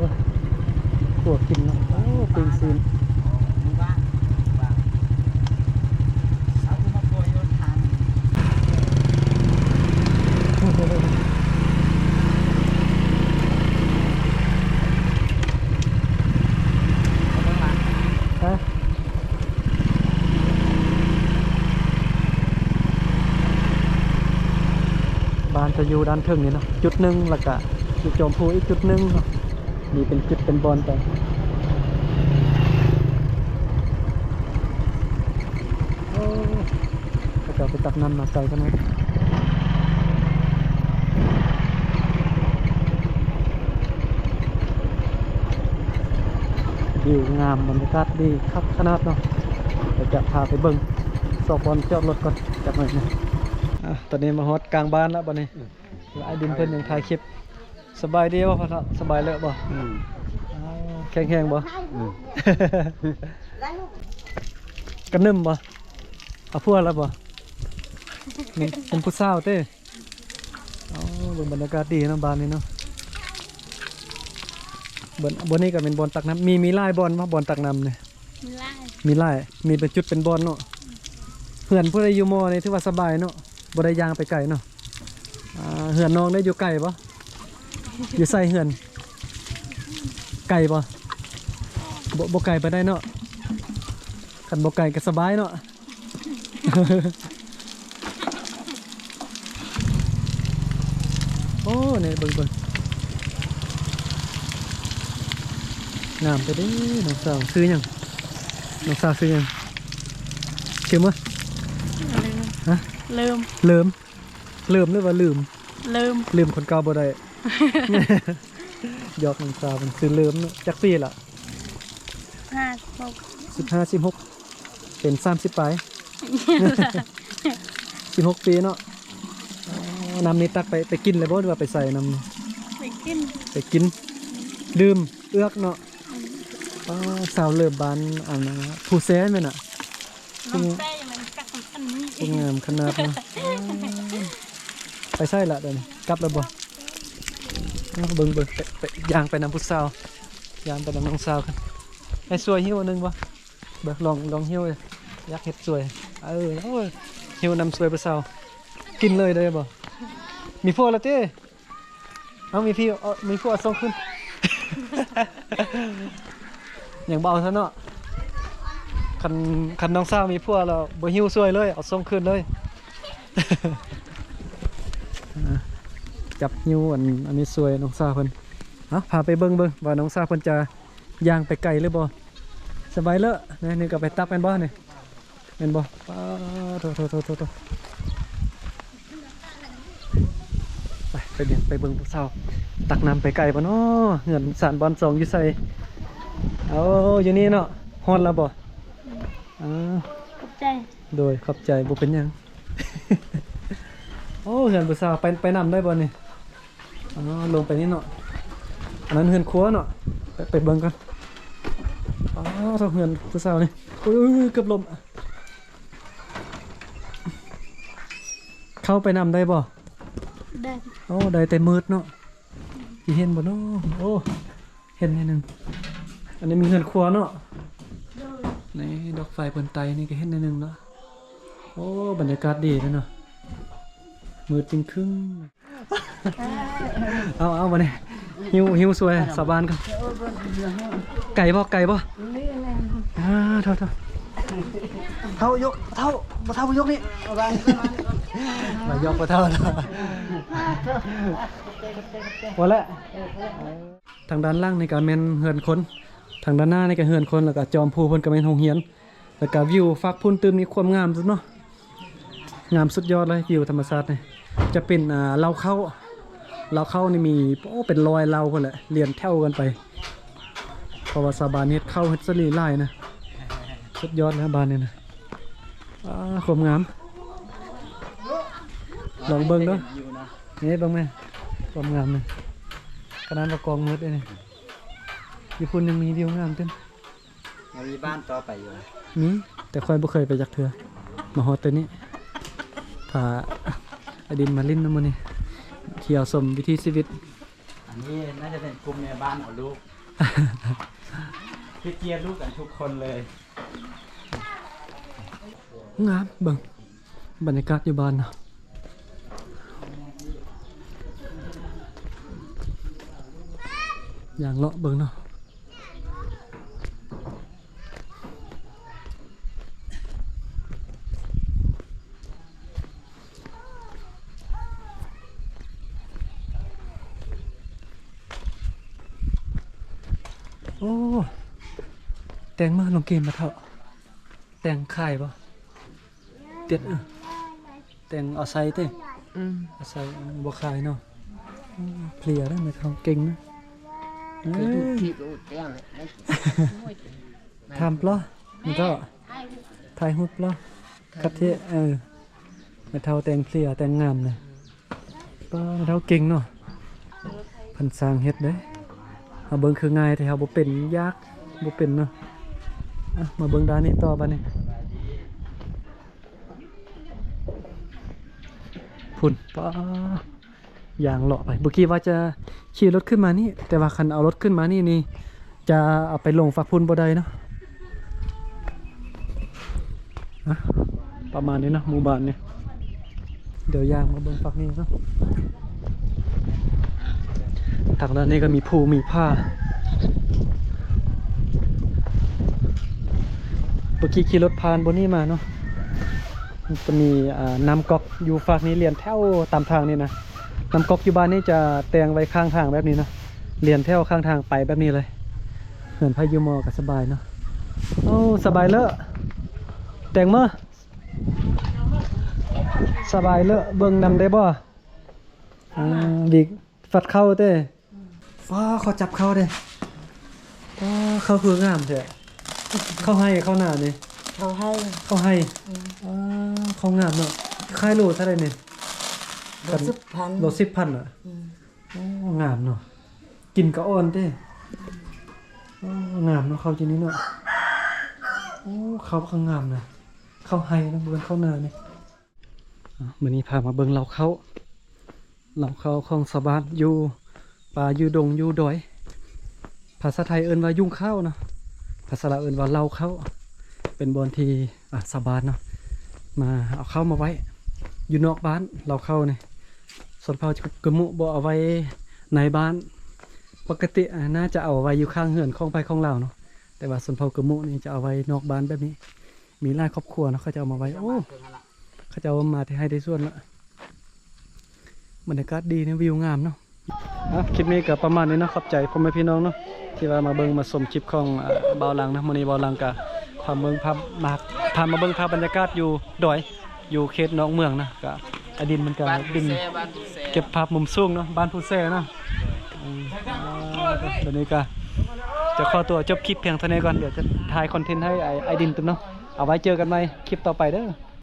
ຄົວກິນເນາະ ໂອ້ ປີ້ງຊີ້ນ ຮະ ບ້ານຈະຢູ່ດ້ານເທິງນີ້ເນາະ ຈຸດໜຶ່ງ ແລ້ວກະຢູ່ຈອມພູອີກຈຸດໜຶ່ງເນາະ ມີເປັນຈຸດເປັນບ່ອນໄປ. ໂອ້ ເຂົາເຈົ້າໄປຕັກນ້ຳມາໃສ່ກັນເນາະ. ວິວງາມ ບັນຍາກາດດີຄັກຂະໜາດເນາະ. ດຽວຈະພາໄປເບິ່ງຊອກບ່ອນຈອດລົດກ່ອນຈັກໜ້ອຍໜຶ່ງ. ອ່າ ຕອນນີ້ມາຮອດກາງບ້ານແລ້ວບັດນີ້. ອືມ ອ້າຍດິນເພິ່ນຍັງຖ່າຍຄລິບ. ສະບາຍດີບໍ່ພໍ່ເຖົ້າ? ສະບາຍເລີບໍ່? ອືມ ແຂງແຮງບໍ່? ອືມ ກະໜຶ່ມບໍ່? ເອົາຜົວແລ້ວບໍ່? ເປັນ ເປັນຜູ້ສາວເຕ? ອໍ ເບິ່ງບັນຍາກາດດີເນາະ ບ້ານນີ້ເນາະ. ບ່ອນ ບ່ອນນີ້ກະແມ່ນບ່ອນຕັກນ້ຳ ມີ ມີຫຼາຍບ່ອນບໍ່ ບ່ອນຕັກນ້ຳນີ້? ມີຫຼາຍ ມີຫຼາຍ ມີເປັນຈຸດເປັນບ່ອນເນາະ. ເຮືອນຜູ້ໃດຢູ່ມໍນີ້ຖືວ່າສະບາຍເນາະ ບໍ່ໄດ້ຍ່າງໄປໄກເນາະ. ອ່າ ເຮືອນນ້ອງໄດ້ຢູ່ໄກບໍ່? ຢູ່ໃສເຮືອນ? ໄກບໍ່? ບໍ່ ບໍ່ໄກປານໃດເນາະ. ຄັນບໍ່ໄກກະສະບາຍເນາະ. ໂອ້ ນີ້ເບິ່ງ ເບິ່ງ ງາມແທ້ເດ້ ນ້ອງສາວ. ຊື່ຫຍັງ? ນ້ອງສາວຊື່ຫຍັງ? ຊື່ມະ? ລືມ ຮະ? ລືມ ລືມ ລືມ ຫຼືວ່າລືມ? ລືມ ລືມຄົນເກົ່າບໍ່ໄດ້. ຢອກ ນ້ອງສາວເພິ່ນຊື່ລືມເນາະ. ຈັກປີລະ? ສິບຫ້າ ສິບຫົກ ສິບຫ້າ ສິບຫົກ ເປັນສາມສິບປາຍ ສິບຫົກປີເນາະ. ອໍ ນ້ຳນີ້ຕັກໄປ ໄປກິນເລີຍບໍ່ ຫຼືວ່າໄປໃສ່ນ້ຳ? ໄປກິນ ໄປກິນ ດື່ມ ເອືອກເນາະ. ອືມ ປ້າ ສາວເລີບບ້ານ ອັນ ພູແຊແມ່ນນະ. ຜູ້ງາມຂະໜາດເນາະ. ໄປໃສລະດຽວນີ້? ກັບແລ້ວບໍ່? ເບິ່ງ ເບິ່ງ ໄປ ໄປ ຍ່າງໄປນຳຜູ້ສາວ ຍ່າງໄປນຳນ້ອງສາວກັນ. ໃຫ້ຊ່ວຍຫິ້ວອັນໜຶ່ງບໍ່? ເບິ່ງ ລອງ ລອງຫິ້ວ ຢາກເຮັດຊ່ວຍ. ເອີ ໂອ້ຍ ຫິ້ວນຳຊ່ວຍຜູ້ສາວ ກິນເລີຍໄດ້ບໍ່? ມີຜົວແລ້ວຕິ? ເອົາ ມີພີ່ ເອົາ ມີຜົວເອົາສົ່ງຄືນ ຍັງບໍ່ເອົາຊະເນາະ. ຄັນ ຄັນນ້ອງສາວມີຜົວແລ້ວບໍ່ຫິ້ວຊ່ວຍເລີຍ ເອົາສົ່ງຄືນເລີຍ. ຈັບຫິ້ວອັນ ອັນນີ້ຊ່ວຍນ້ອງສາວເພິ່ນ. ເອົາ ພາໄປເບິ່ງ ເບິ່ງວ່ານ້ອງສາວເພິ່ນຈະຍ່າງໄປໄກຫຼືບໍ່. ສະບາຍເລີ ນີ້ ນີ້ກະໄປຕັກແມ່ນບໍ່ນີ້? ແມ່ນບໍ່? ປາ ໂທ ໂທ ໂທ ໂທ ໂທ ໄປ ໄປເບິ່ງ ໄປເບິ່ງຜູ້ສາວຕັກນ້ຳໄປໄກບໍ່ເນາະ? ເຮືອນຊານບ້ານຊ່ອງຢູ່ໃສ? ເອົາ ຢູ່ນີ້ເນາະ. ຮອດແລ້ວບໍ່? ອາ ຂອບໃຈ. ໂດຍ ຂອບໃຈ ບໍ່ເປັນຫຍັງ. ໂອ້ ເຮືອນຜູ້ສາວ ໄປ ໄປນຳໄດ້ບໍ່ນີ້? ອໍ ລົງໄປນີ້ເນາະ. ອັນນັ້ນເຮືອນຄົວເນາະ. ໄປ ໄປເບິ່ງກ່ອນ. ອໍ ເຮືອນຜູ້ສາວນີ້. ໂອ້ຍ ເກືອບລົ້ມ. ເຂົ້າໄປນຳໄດ້ບໍ່? ໄດ້. ໂອ້ ໄດ້ແຕ່ມືດເນາະ. ຊິເຫັນບໍ່ເນາະ? ໂອ້ ເຫັນໜ້ອຍໜຶ່ງ. ອັນນີ້ມີເຮືອນຄົວເນາະ. ໂດຍ. ນີ້ດອກໄຟເພິ່ນໄຕ້ນີ້ກະເຫັນໜ້ອຍໜຶ່ງເນາະ. ໂອ້ ບັນຍາກາດດີເດ້ເນາະ. ມືດຈິງຄຶ້ງ. ເອົາ ເອົາ ບາດນີ້ ຫິ້ວ ຫິ້ວຊ່ວຍຊາວບ້ານກ່ອນ. ໄກບໍ່? ໄກບໍ່? ອ່າ ເຖົ້າ ເຖົ້າ ເຖົ້າ ຍົກ ເຖົ້າ ບໍ່ເຖົ້າ ຍົກນີ້ ມາຍົກບໍ່ເຖົ້າ. ພໍແລ້ວ. ທາງດ້ານຫຼັງນີ້ກະແມ່ນເຮືອນຄົນ ທາງດ້ານໜ້ານີ້ກະເຮືອນຄົນ ແລ້ວກະຈອມພູເພິ່ນກະແມ່ນໂຮງຮຽນ. ແລ້ວກະວິວຟາກພຸ້ນຕື່ມນີ້ຄວາມງາມສຸດເນາະ ງາມສຸດຍອດເລີຍ. ວິວທຳມະຊາດນີ້ຈະເປັນ ອ່າ ເລົ້າເຂົ້າ ເລົ້າເຂົ້ານີ້ມີ ໂອ້ ເປັນຮ້ອຍເລົ້າພຸ້ນແຫຼະ ລຽນແຖວກັນໄປ ເພາະວ່າຊາວບ້ານເຮັດເຂົ້າເຮັດສາລີຫຼາຍນະ. ສຸດຍອດແລ້ວບ້ານນີ້ນະ. ອາ ຄວາມງາມ ລອງເບິ່ງເດີ້. ນີ້ເບິ່ງແມ່ ຄວາມງາມນີ້ ຂະໜາດວ່າກອງມືດເດ້ນີ້ ຢູ່ພຸ້ນຍັງມີວິວງາມຕື່ມ. ຍັງມີບ້ານຕໍ່ໄປຢູ່? ມີ ແຕ່ຂ້ອຍບໍ່ເຄີຍໄປຈັກເທື່ອ ມາຮອດແຕ່ນີ້. ພາອາດິນມາຫຼິ້ນນຳມື້ນີ້ ທ່ຽວຊົມວິຖີຊີວິດ ອັນນີ້ໜ້າຈະເປັນກຸ່ມແມ່ບ້ານເອົາລູກ ຄືເກຍລູກກັນທຸກຄົນເລີຍ. ງາມ ເບິ່ງບັນຍາກາດຢູ່ບ້ານເນາະ ຍ່າງເລາະເບິ່ງເນາະ. ໂອ້ ແຕ່ງມາລົງເກມມາເຖົ້າ ແຕ່ງຂາຍບໍ່? ເຕັດ ເອີ ແຕ່ງເອົາໃຊ້ຕິ? ອືມ ເອົາໃຊ້ ເອີ ບໍ່ຂາຍເນາະ. ເອີ ເພລຍເດີ ແມ່ເຖົ້າເກັ່ງນະ. ເອີ ຖາມປະ? ແມ່ເຖົ້າ ຖ່າຍຮູບປະ? ຄັດເທ ເອີ ແມ່ເຖົ້າແຕ່ງເພລຍ ແຕ່ງງາມນະ. ປ້າ ແມ່ເຖົ້າເກັ່ງເນາະ ເພິ່ນຊ່າງເຮັດເດ້. ເຮົາເບິ່ງຄືງ່າຍ ແຕ່ເຮົາບໍ່ເປັນ ຢາກ ບໍ່ເປັນເນາະ. ອ່ະ ມາເບິ່ງດ້ານນີ້ຕໍ່ບາດນີ້ ພຸ້ນ ປ້າ ຍ່າງເລາະໄປ. ເມື່ອກີ້ວ່າຈະຂີ່ລົດຂຶ້ນມານີ້ ແຕ່ວ່າຄັນເອົາລົດຂຶ້ນມານີ້ນີ້ ຈະເອົາໄປລົງຟາກພຸ້ນບໍ່ໄດ້ເນາະ. ອ່ະ ປະມານນີ້ເນາະ ໝູ່ບ້ານນີ້. ດຽວຍ່າງມາເບິ່ງຟາກນີ້ເນາະ. ທາງດ້ານນີ້ກໍມີພູມີຜາ. ເມື່ອກີ້ຂີ່ລົດຜ່ານບ່ອນນີ້ມາເນາະ ມັນຈະມີ ອ່າ ນ້ຳກອກຢູ່ຟາກນີ້ ລຽນແຖວຕາມທາງນີ້ນະ. ນ້ຳກອກຢູ່ບ້ານນີ້ຈະແຕ່ງໄວ້ຂ້າງທາງແບບນີ້ເນາະ ລຽນແຖວຂ້າງທາງໄປແບບນີ້ເລີຍ. ເຮືອນໃຜຢູ່ໝໍ້ກໍສະບາຍເນາະ. ໂອ້ ສະບາຍເລີ ແຕງເມີ ສະບາຍເລີ ເບິ່ງນຳໄດ້ບໍ່? ອ່າ ວິກ ຟັດເຂົ້າເດ້. ອືມ ຟ້າ ເຂົາຈັບເຂົ້າເດ້. ຟ້າ ເຂົ້າຄືງາມແທ້. ເຂົ້າໄຮ່ເຂົ້ານານີ້? ເຂົ້າໄຮ່ ເຂົ້າໄຮ່. ອືມ ວ້າ ເຂົ້າງາມເນາະ ຂາຍໂລເທົ່າໃດນີ້? ໂລສິບພັນ ໂລສິບພັນນະ. ອືມ ໂອ້ ງາມເນາະ ກິນກະອ່ອນເດ້. ໂອ້ ງາມເນາະ ເຂົ້າຈັ່ງນີ້ເນາະ. ໂອ້ ເຂົ້າກໍງາມນະ ເຂົ້າໄຮ່ນະ ບໍ່ແມ່ນເຂົ້ານານີ້. ອ່າ ມື້ນີ້ພາມາເບິ່ງເລົ້າເຂົ້າ ເລົ້າເຂົ້າຂອງຊາວບ້ານຢູ່ປ່າ ຢູ່ດົງ ຢູ່ດອຍ. ພາສາໄທເອີ້ນວ່າຍຸງຂ້າວເນາະ ພາສາລາວເອີ້ນວ່າເລົ້າເຂົ້າ. ເປັນບ່ອນທີ່ ອ່າ ຊາວບ້ານເນາະ ມາເອົາເຂົ້າມາໄວ້ຢູ່ນອກບ້ານ ເລົ້າເຂົ້ານີ້. ຊົນເຜົ່າກະມຸບໍ່ເອົາໄວ້ໃນບ້ານ ປົກກະຕິ ອ່າ ໜ້າຈະເອົາໄວ້ຢູ່ຂ້າງເຮືອນຂອງໃຜຂອງລາວເນາະ ແຕ່ວ່າຊົນເຜົ່າກະມຸນີ້ຈະເອົາໄວ້ນອກບ້ານແບບນີ້. ມີຫຼາຍຄອບຄົວເນາະ ເຂົາເຈົ້າເອົາມາໄວ້. ໂອ້ ເຂົາເຈົ້າມາແຕ່ໄຮ່ແຕ່ສວນລະ. ບັນຍາກາດດີເນາະ ວິວງາມເນາະ. ອ່ະ ຄລິບນີ້ກໍປະມານນີ້ເນາະ. ຂອບໃຈພໍ່ແມ່ພີ່ນ້ອງເນາະ ທີ່ວ່າມາເບິ່ງມາຊົມຄລິບຂອງ ເອີ ບ່າວຫຼັງນະ. ມື້ນີ້ບ່າວຫຼັງກໍພາເບິ່ງພາບ ມາ ພາມາເບິ່ງພາບບັນຍາກາດຢູ່ດອຍ ຢູ່ເຂດນອກເມືອງນະ. ກໍອ້າຍດິນມັນກໍບິນເກັບພາບມຸມສູງເນາະ ບ້ານພູແຊເນາະ. ອືມ ດຽວນີ້ກໍຈະຂໍຕົວຈົບຄລິບພຽງເທົ່ານີ້ກ່ອນ ດຽວຈະຖ່າຍຄອນເທັນໃຫ້ອ້າຍ ອ້າຍດິນຕື່ມເນາະ. ເອົາໄວ້ເຈີກັນໃໝ່ຄລິບຕໍ່ໄປເດີ.